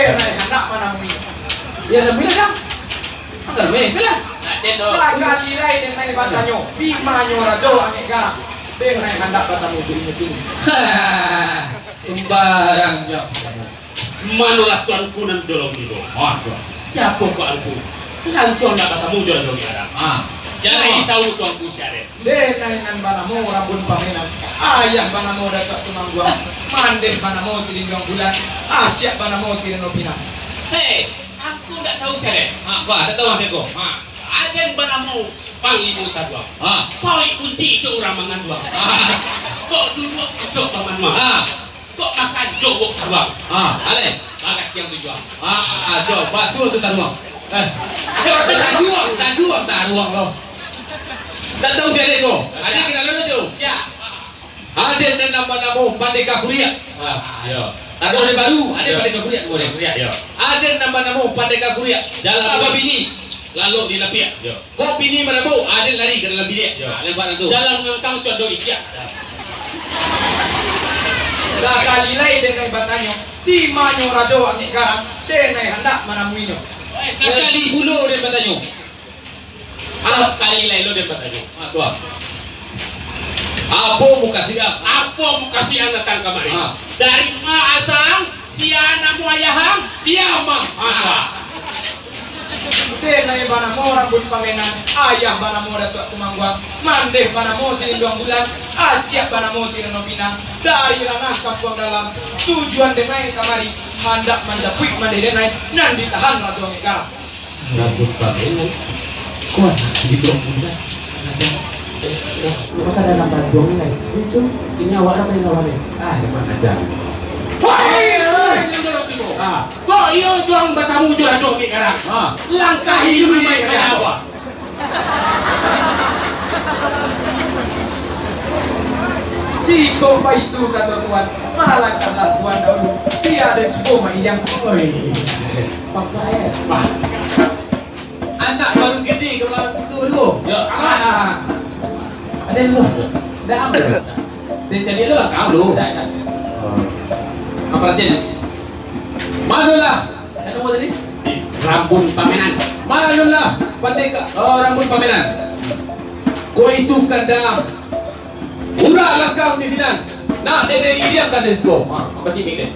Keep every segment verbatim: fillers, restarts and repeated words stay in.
Denai handak manamui. Ya, lah, bila dah? Angkal meh, bila? Sakali lai denai batanyo, di manyo rajo angek garang, denai handak batamu jo inyo kini. Sumbarang jo. Manolah tuanku nan jolong tibo. Ah, tuan. Siapo kok angku? Lansuang nak batamu jo rajo angek garang. Ah. Cari tahu tuanku sia den. Denai nan banamo Rambun Pamenan, ayah banamo Datuak Tumangguang, mandeh banamo Silinduang Bulan, aciak banamo Sireno Pinang. Hei, aku ndak tahu sia den. Ha, kau ndak tahu sia ko? Ha, aden banamo Panglimo Taduang. Ha. Parik bunci tu urang manganduang. Ha. Kok duduak acok bamanuang. Ha. Kok makan jogok taruang? Ah, alai. Bagas yang tujuan. Ah, ah, jo, batua tu taruang. Eh, taruang, taruang, taruang lo. Ndak tahu sia den ko. Aden kenal dulu tu. Ya. Aden nan namo-namo Pandeka Kuriak. Ah, yo. Taruang di baru, aden Pandeka Kuriak ko den. Kuriak, yo. Aden namo-namo Pandeka Kuriak. Jalan babini, lalu di lapiak. Yo. Kok bini marabu, aden lari ka dalam biliak. Yo. Ah, nampak tu. Jalan ngangkang condong ikiak. Sakali lai denai batanyo, di manyo rajo angek garang, denai handak manamuinyo. Sakali pulo den batanyo. Sakali lai lo den batanyo. Ah, tuan. Apo muka siang? Apo muka siang datang kamari? Ah. Dari ma asal? Sia namo ayahang? Sia amang. Ah. Denai banamo Rambun Pamenan, ayah banamo Datuak Tumangguang, mandeh banamo Silinduang Bulan, aciak banamo Sireno Pinang, dari ranah Kampuang Dalam, tujuan denai kamari, handak manjapuik mandeh denai, nan ditahan Rajo Angek Garang. Rambun Pamenan, kok anak Silinduang Bulan? Maka dalam bantuang ni, itu, ini awak nak main lawan ni. Ah, jangan aja. Woi, woi, ini udah tibo. Ah. Kok iyo tuang batamu jo Rajo Angek Garang? Ah. Langkahi dulu mai ka awak. Jikok baitu kato tuan, malangkahlah tuan dahulu, bia den cubo maiyang. Oi. Pakak, eh. Wah. Anak baru gede ka malam pintu dulu. Ya. Ah. Ada dulu. Dah ambil. Dia cari dulu lah, kau dulu. Dah, dah. Oh. Apa artinya? Manulah. Siapa nama tadi? Rambun Pamenan. Manulah, Pandeka, oh, Rambun Pamenan. Ko itu kandang. Urak langkang di sinan. Nak dede iriang ka di siko. Ha, apa cik ni?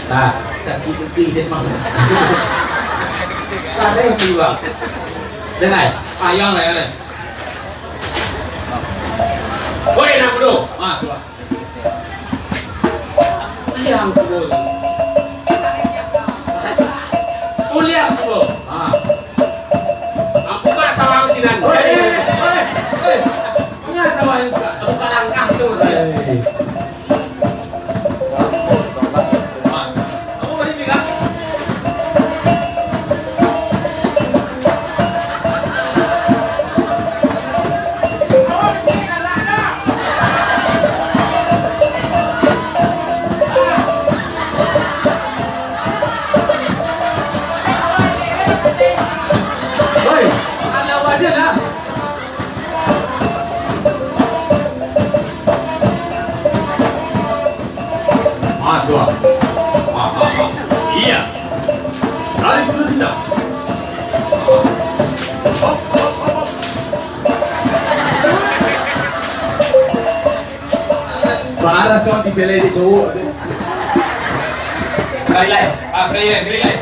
Ah, kaki putih dia mah. Kareh tu, bang. Denai. Ah, yang lain, lain. Woi, nak bodoh. Ah, tu, ah. Uliang cubo. Uliang cubo. Ah. Ampu bak sawang sinan. Oi, oi, oi. Manga sawang yang buka? Buka langkah tu, Mas. Hei. Ah. Ampu bari minggat. Woi, alah wajar lah. Ah, tu ah. Ah, ah, ah. Iya. Dari sudut kita. Hop, hop, hop, hop. Alasan dibelai dek cowok tu. Kali lai. Ah, kali lai, kali lai.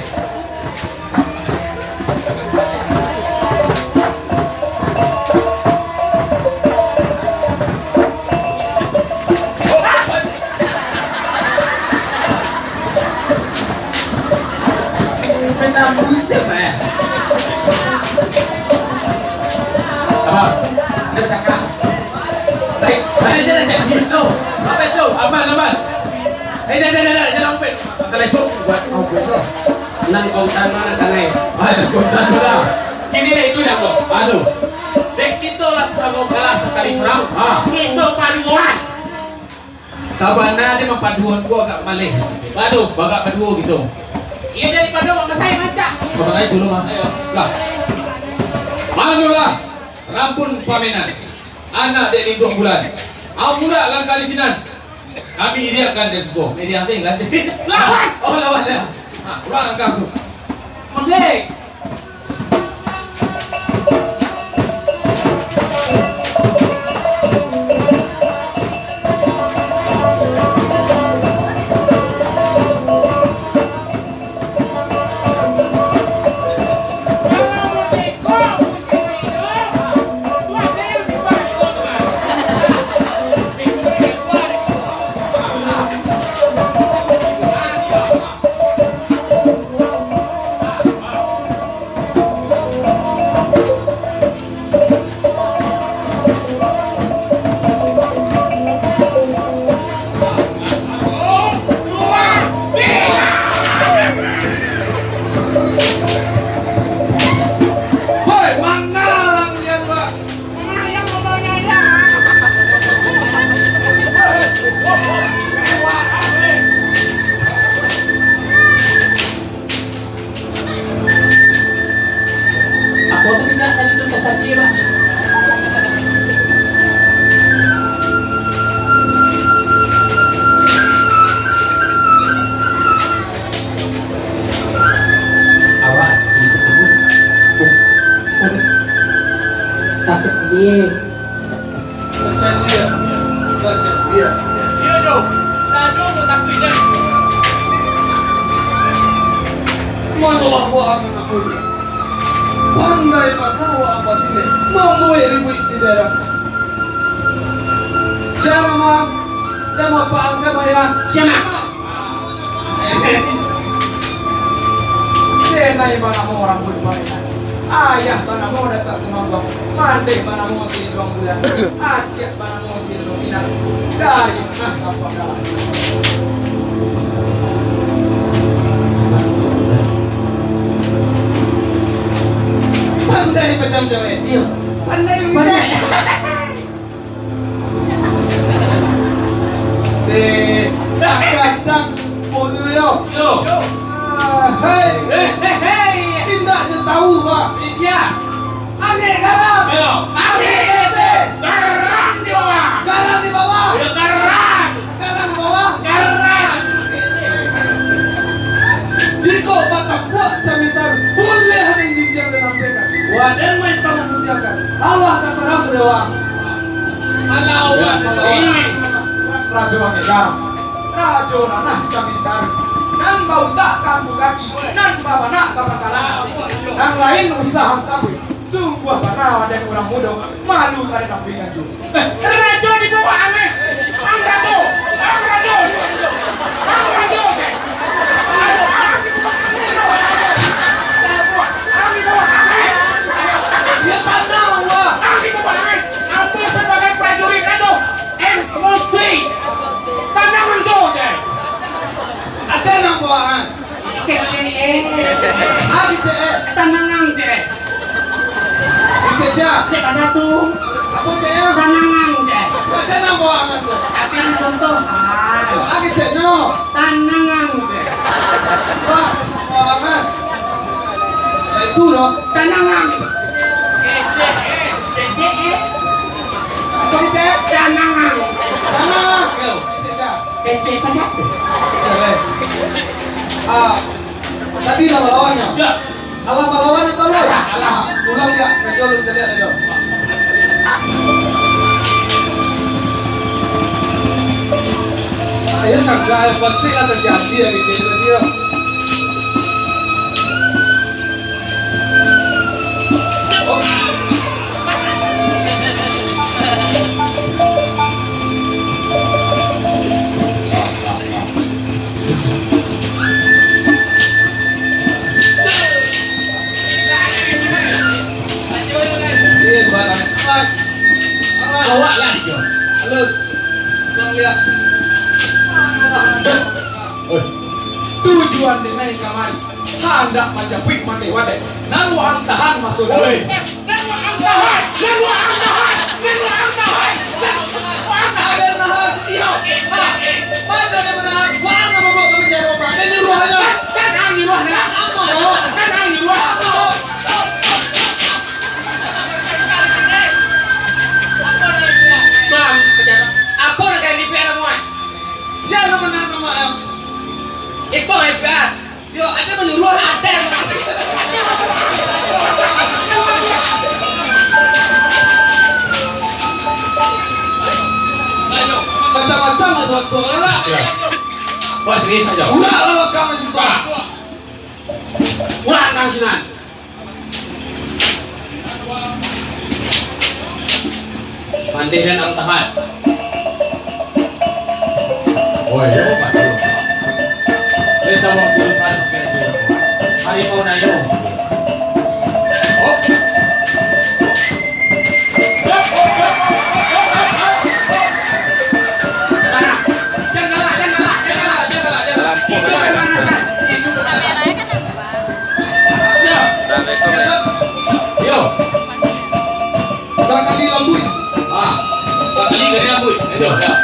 Apa? Dia cakap. Baik, baik, jangan jadi. Oh, apa tu? Aman, aman. Eh, dah, dah, dah, dah, jangan open. Masalah itu buat kau buat tu. Nan kontan mana tanai? Ah, ada kontan tu lah. Kini dah itu dah kau. Aduh. Dek kito lah samo kalah sakali surang. Ah. Kito paduan. Sabana dia mapaduan gua agak maleh. Aduh, bagak paduo gitu. Iya, daripado mamasai mancak. Sabana itu lu mah. Ayo. Lah. Manulah. Rampun pamenan. Anak dek Lintuang Bulan. Amurak langkah di sinan. Kami iriakkan dan suko. Iriak sih, kan? Lawan! Oh, lawan ya. Ha, ulang langkah tu. Musik! Woi, manga lah kalian, Pak? Apo tu mintak tadi tu tasadi, Pak? Awak itu, tasik dia. Kasian dia. Kasian dia. Iyo doh. Nado pun takuik deh. Manolah waang anak mudo. Pandai mano waang basilek mambuek ribuik di daerah. Sia mama, sia mapa, sia maya. Sia ma. Denai banamo Rambut Parinan, ayah banamo Datuak Tumambang, mandeh banamo Si Duang Bulan, aciak banamo Si Duang Pinang. Dari nah tampak dalam. Pandai pacam jawek. Iyo. Pandai bijak. Eh, dah gadang bodoh yo. Yo. Ah, hei. Eh, hei, hei. Indak nyo tahu, Pak. Sia? Angek garam. Yo. Angek garam. Garam di bawah. Garam di bawah. Yo, garam. Garam di bawah. Garam. Jikok batapuak camitang, buliah den jinjiang den ampehkan. Waden main tamu mudiakan. Allah ka tarang dewa. Alah, wan, wan. Rajo Angek Garam, rajo nanah camintar, nan bautak kangku kaki, nan babanak kapangkalan, nan lain usahan sabuik. Sungguah bana waden urang mudo, malu ka ditampik ganjo. Eh, rajo di bawah angin. Ang rajo, ang rajo, ang rajo, eh. Ang di bawah angin. Ang di bawah angin. Iyo, tanang, Pak. Ang di bawah angin. Ambo sabagai prajurit anu, emosi. Tanang ang tu, Jai. Ado nan bawahan. Kecek, eh. Ah, kecek, eh. Tanang ang, Jai. Kecek sia? Dek pada tu. Apo, Cek, ah? Tanang ang, Jai. Ado nan bawahan tu. Tapi ang contoh. Ah. Ah, keceknyo. Tanang ang, Jai. Wah, bawahan. Eh, itu doh. Tanang ang. Kecek, eh. Kecek, eh. Apo ni, Cek? Tanang ang. Tanang. Yo. Cek, Cek. Kecek pada tu. Cek, eh. Ah, tadi lah palawannyo. Yo. Alah, palawannyo tahu lah. Alah, ulang dia. Kerja lu cek dia dulu. Ayo, sangka, ayo, petik lah, kasih hati, ya, kecil tadi, ya. Oh. Iya, barang. Awak lah, Jo. Halo. Nang lihat. Tujuan denai kamari, handak manjapuik mandeh wadai. Nan waang tahan maso dalam. Woi. Nan waang tahan, nan waang tahan, nan waang tahan, nan waang tahan. Aden nahan. Iyo. Ah, pada dia menahan. Waang nan mambaok ka panjaro, Pak. Aden nyuruah aja. Kan, kan ang nyuruah, kan? Apa? Kan ang nyuruah. Apa? Bang, panjaro. Apa nan ka di P R, Muhammad? Sia nan manahan, Muhammad? Iko F B I. Yo, ado manyuruah, ado. Macam-macam lah tuan-tuan lah. Ya. Wah, serius aja. Udah lah, kamu suka. Wah, nang sinan. Pandai dan ang tahan. Woi, yo, Pak, yo. Dia tahu jurusan kayak gitu. Harimau Nayo. Oh. Jangan galak, jangan galak, jangan galak, jangan galak. Itu pemanasan. Itu pemanasan. Yo. Yo. Sakali lambuik. Ah, sakali kali lambuik. Yo. Yo.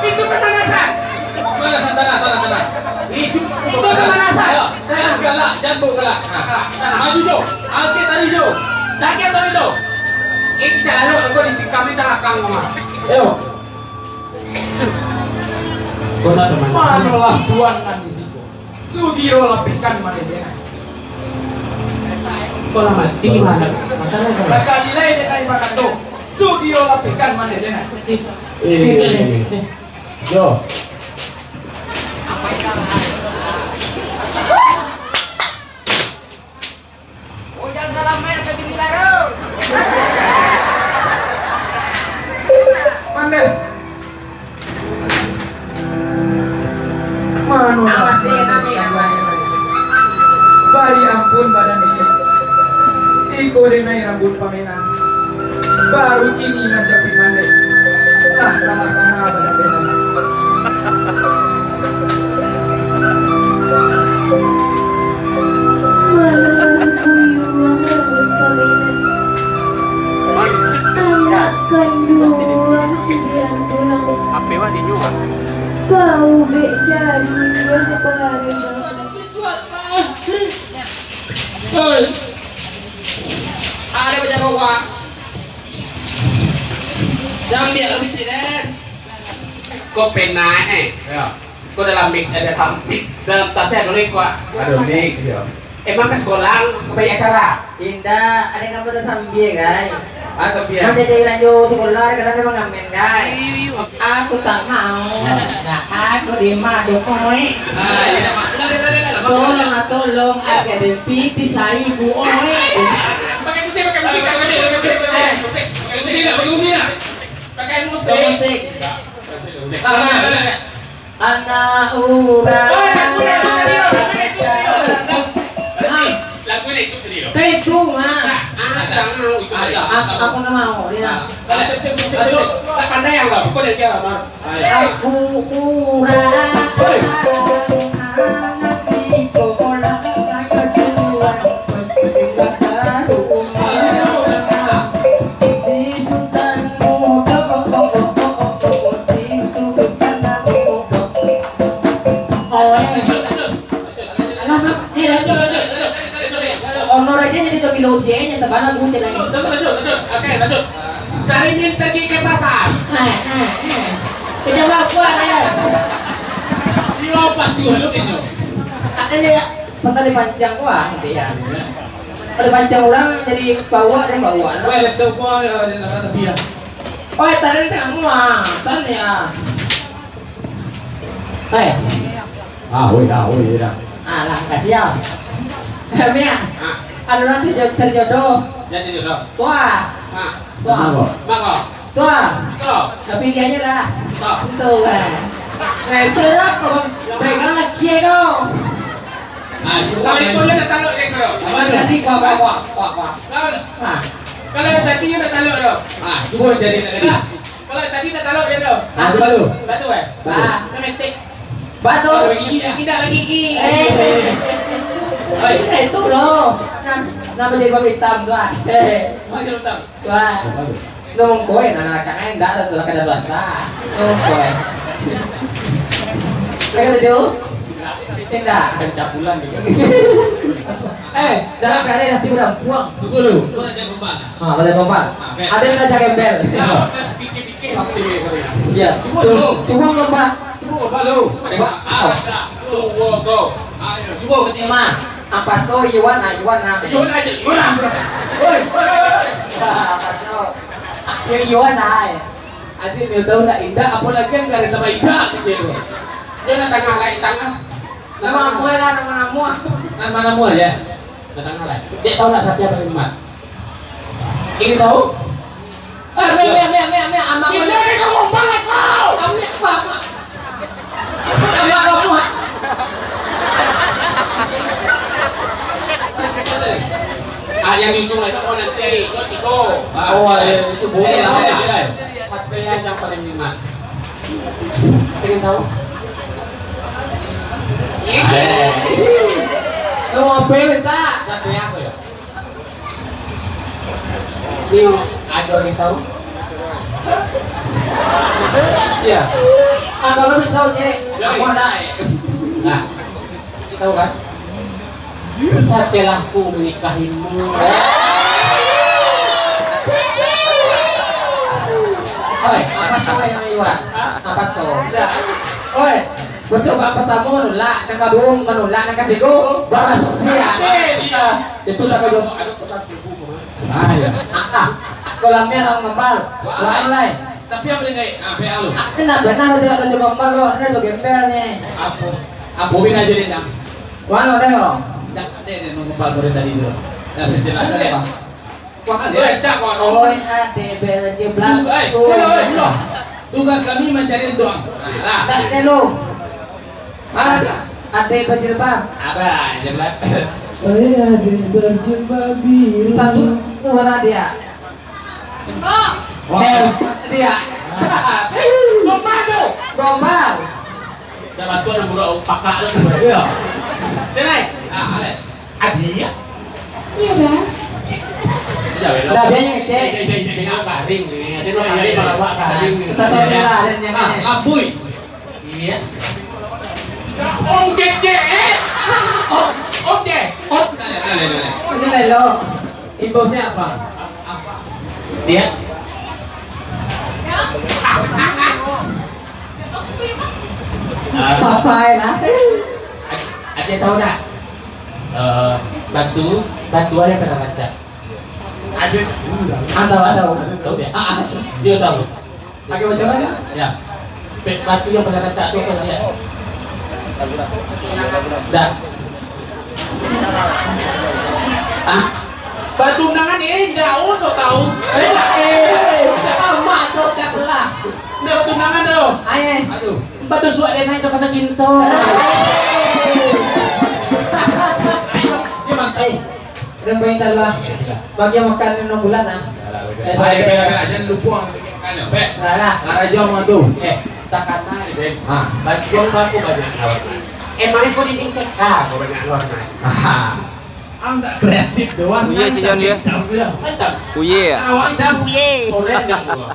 Itu pemanasan. Pemanasan, tanang, tanang, tanang. Itu pemanasan. Yo, jangan galak, jangan bawa galak. Nah, nah, maju, Jo. Angkek tali, Jo. Angkek tali, Jo. Eh, kita lalu, aku di kami belakang, Mama. Yo. Kau nak pemanasan? Manolah tuan nan di siko. Sugiro lapehkan mandeh denai. Kau lah mati, mana? Makan lah kau. Sakali lai denai bakato, sugiro lapehkan mandeh denai. Eh, eh, eh, eh. Yo. Ujang salamaik ka bini baru. Pandai. Mano? Awas deh, nanti awas. Bari ampun badan iko. Iko denai rambuik pamenan. Baru kini manjapuik mandeh. Lah salah kana badan denai. Malah buyuang rambuik pamenan. Anak kanduang sidiran tulang. Paubek jariah pangariang. Oi. Ada bajago, Pak. Jan biak lebih tidak. Kok pena, eh? Ya. Kok dalam mic, ada dalam mic. Dalam tasnya ada mic, Pak. Ada mic, ya. Emang ka sekolah, ka banyak acara? Indak, ada gambar tasambia, guys. Ah, tasambia. Masih jadi lanjut sekolah, ada kadang memang ngamen, guys. Aku tak mau. Nah, aku di madu, oi. Ah, iya, Pak. Udah, udah, udah, udah. Tolong, ah, tolong, agak dempiti saibu, oi. Pakai musik, pakai musik, pakai musik, pakai musik, pakai musik. Pakai musik nggak? Pakai musik nggak? Pakai musik. Pakai musik. Ah, ah, ah, ah. Anak urang. Oi, lagu urang, lagu urang, lagu urang. Hah? Lagu ini itu tadi loh. Kan itu, Mas. Nah, ah, jangan mau itu tadi. Aku, aku nggak mau, dia. Ah, sip, sip, sip, sip, sip. Tak pandai yang nggak, pukul yang dia, Mas. Aku urang. Hei. Anak di kolak saya keluar, sila taruh. Ayo, ayo, ayo. Di hutan Nomor aja jadi dua kilo ujian yang terbang lagu je lagi. Lanjut, lanjut, lanjut. Oke, lanjut. Saya ingin pergi ke pasar. Eh, eh, eh. Kejam aku lah, ya. Iyo, pas dua lu itu. Ada ni, ya. Patah di pancang gua, nanti ya. Ada pancang orang jadi bawa dan bawa. Weh, laptop gua, ya, di atas tepi, ya. Oh, tadi kamu, ah. Tadi, ya. Eh. Ah, woi, ah, woi, dah. Ah, lah, kasih ya. Miak. Ah. Anu nanti jo-, cari jodoh. Cari jodoh. Tua. Ah. Tua. Kenapa? Mako. Tua. Tua. Tapi dia aja lah. Tua. Itu kan. Nah, itu lah, kalau pegang lagi ya kau. Ah, cuba. Kalau itu dia tak tahu dia kalau. Apa tu? Jadi, kuah, kuah, kuah, kuah, kuah. Kalau, ah. Kalau tadi dia tak tahu dia. Ah, cuba jadi nak jadi. Kalau tadi tak talok dia tu. Ah, baru. Batu, eh? Batu. Ah, kita metik. Batu. Oh, gigi, ya? Tidak lagi gigi. Eh. Oi. Eh, itu loh. Nah, nama jadi babi hitam tu, ah. Eh. Oh, jadi hitam. Wah. Baru. Nungkoy, anak-anak kan enggak ada tu, ada bahasa. Nungkoy. Mereka tujuh? Tidak. Pencabulan juga. Eh, dalam keadaan hati udah puang. Tunggu dulu. Lu nak jadi umpan. Ha, balik lompat. Ha, oke. Ada yang ngajak gembel. Ya, kan pikir-pikir sampai dia kali. Iya. Cuba Cu-, lu. Cuba lompat. Cuba lompat lu. Ada Ba-, apa? Cuba go. Ayo, cuba. Lima. Apa so, Iwan, ah, Iwan, ah. Iwan aja, Iwan. Woi, woi, woi, woi. Apa so? Ya, Iwan, ah. Adik, dia tahu nak indak, apa lagi yang gak ada tambah indak, gitu. Dia nak tangah, lain tangah. Nama namuah lah, nama namuah. Nama namuah aja. Datang lah. Dek tahu tak Satya Paling Nikmat? Ingin tahu? Ah, meh, meh, meh, meh, meh, amak. Gila, dia ngomong banget, kau. Amak, amak. Amak kamu, ah. Ah, yang di ujung itu, oh, nanti, itu tiga. Ah, oh, iya, itu boleh lah, boleh. Satya yang paling nikmat. Pengen tahu? Eh. Lu mau pilih tak? Satya apa ya? Ni ada orang tahu? Iya. Ah, kalau bisa, Cek. Iya. Aku ada, eh. Nah, kita tahu kan? Setelah ku menikahimu. Oi, apa so yang liwat? Apa so? Oi, betul, bak pertama menolak, yang kedua menolak, yang ketiga berhasil. Berhasil. Itu dah kedua. Ah, iya. Ah, ah. Kolamnya orang ngembal. Wah. Wah, mulai. Tapi yang paling baik, ah, P A lu. Aku nak benar tu, aku juga ngembal lo, aku tu gembel ni. Apa? Apa pun aja deh, Cang. Wah, lo deh lo. Cang, ada yang ngembal sore tadi tu. Nah, sejelas ada, Bang. Wah, ada. Weh, Cang, wah, oh. Oi, ade bel je, Bang. Tugas, eh, tuh. Hello, hello. Tugas kami mencari tuang. Nah. Tak ada lo. Mana tu? Ade berjilbab. Apa jilbab? Oi, ade berjilbab biru. Satu, dua dia. Wah. Eh, dia. Gombal tu. Gombal. Dah bantu nak burak pakak tu. Iya. Dia naik. Ah, alek. Aji ya. Iya dah. Dah, dia yang ngecek. Dia garing ni. Dia garing, malah buat garing ni. Tetap dia lah, dia yang ngecek. Ah, labui. Iya. Om Keke, eh? Om, Om Ke, Om. Nah, nah, nah, nah, nah. Ini Lelo. Imbaunya apa? Apa? Dia. Ah. Papa ya lah. Ad-, ada tahu tak? Eh, batu, batu ada pernah rancak. Ada. Ah, tahu, tahu. Tahu dia? Ah, ah. Dia tahu. Pakai macam mana? Ya. Pe-, batu yang pernah rancak tu apa dia? Dah. Ah? Batu undangan ni, eh, indak, oh, sok tahu. Eh, eh, amak tu, dah telah. Indak batu undangan tu. Ai, ai. Aduh. Batu suak dia naik tu kata kinto. Eh. Ayo, dia mantap. Eh. Ada poin tak lah? Bagi yang makan enam bulan lah. Ayo, bela, bela, jangan lupa makan, ya, Pek. Salah. Karajo mah tu. Eh, takana, Ben. Ha. Bantuan aku banyak kawan. Emang aku di tingkat, ha, aku banyak kawan. Aha. Ang tak kreatif doang. Iya, kan, Cijan, dia. Hitam dia. Mantap. Uye, ya? Awak hitam. Uye. Orang yang dua.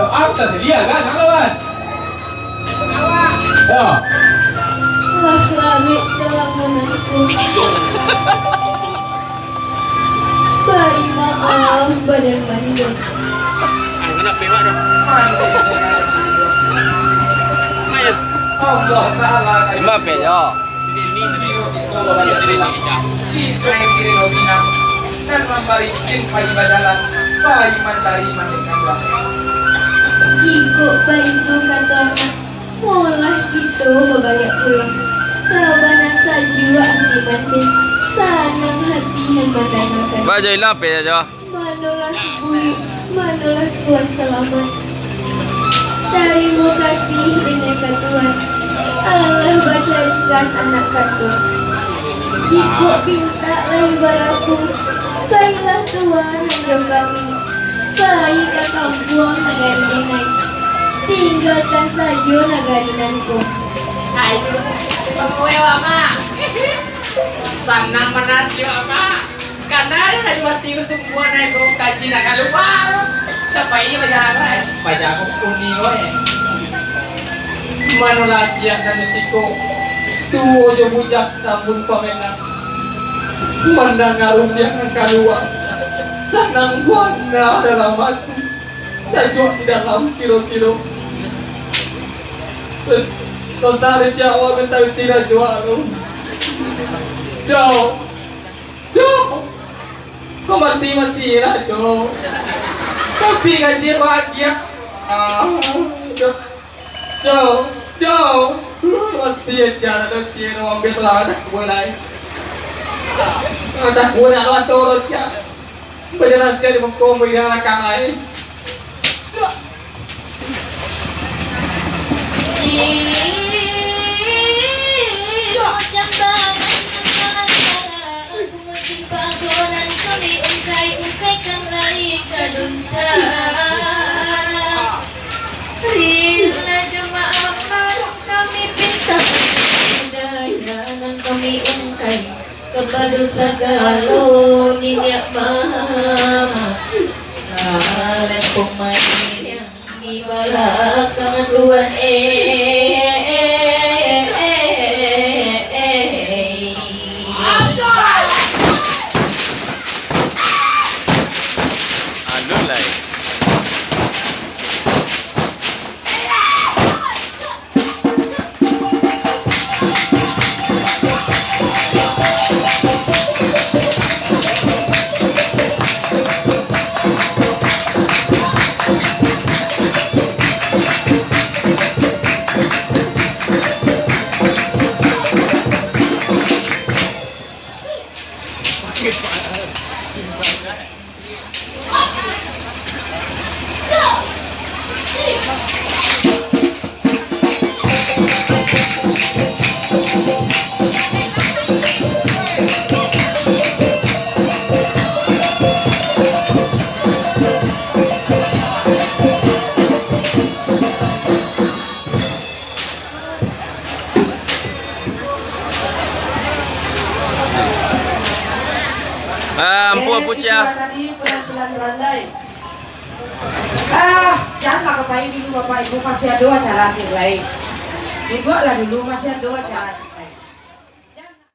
Yo, aku tak sedia kan, nak lawan. Yo. Lah lami kalamunan ku. Bari maaf, badan manjang. Ah, kena pewak dah. Ayo. Allah Taala. Lima pe, yo. Sandiro kito babaliak pulang. Di Tengah Sirino Minang, nan mambari jin pai bajalan, pai mancari mandikan lah. Jikok baitu kato anak, molah kito babaliak pulang. Sabana sajuak ati batin, sanang hati nan mandangakan. Bajo ilang pe ajo. Manolah Buyuik, manolah Tuan Salamat. Tarimo kasih denai ka Tuan, alah bacarikan anak kato. Jikok pintak lai balaku, pailah Tuan nan jo kami, pai ka kampuang nagari denai, tinggakan sajo nagari nan ko. Ayo, samuai, Mak. Sanang mananti, Mak. Kana ado nan mati ko tumbuah nai ko, kaji nak kalua. Sapai bajalan, bajalan ko kuning ko, eh. Mano lagi nan tiko, tuo jo bujang tambun pamenang. Mandanga rundiang nan kalua, sanang bana dalam ati, sajuak di dalam kiro-kiro. Tantang rejak awak minta uti rajuak tu. Jauh. Jo, kau mati-mati lah, Jo. Tapi gaji bahagia. Ah, Jo, Jo, Jo. Mati aja, mati, ambil lah, dah kuat lai. Dah kuat nak lawan turun, Jo. Bajalan aja di muka, bajalan belakang lai. Jikok jambangan nan sara-sara, bungo cimpago nan kami ungkai-ungkaikan lai ka dunsanak. Rila jo maafan kami pinta, daya nan kami ungkai. Kapado sagalo niniak mamak, kalempong mairiang di balakang tuan, eh, eh, eh, eh, eh. Ah, ampun, ampun, Ciah. Tadi pelan-pelan randai. Ah, janlah ka pai dulu, Bapak Ibu, masih ado acara ti lai. Duduaklah dulu, masih ado acara.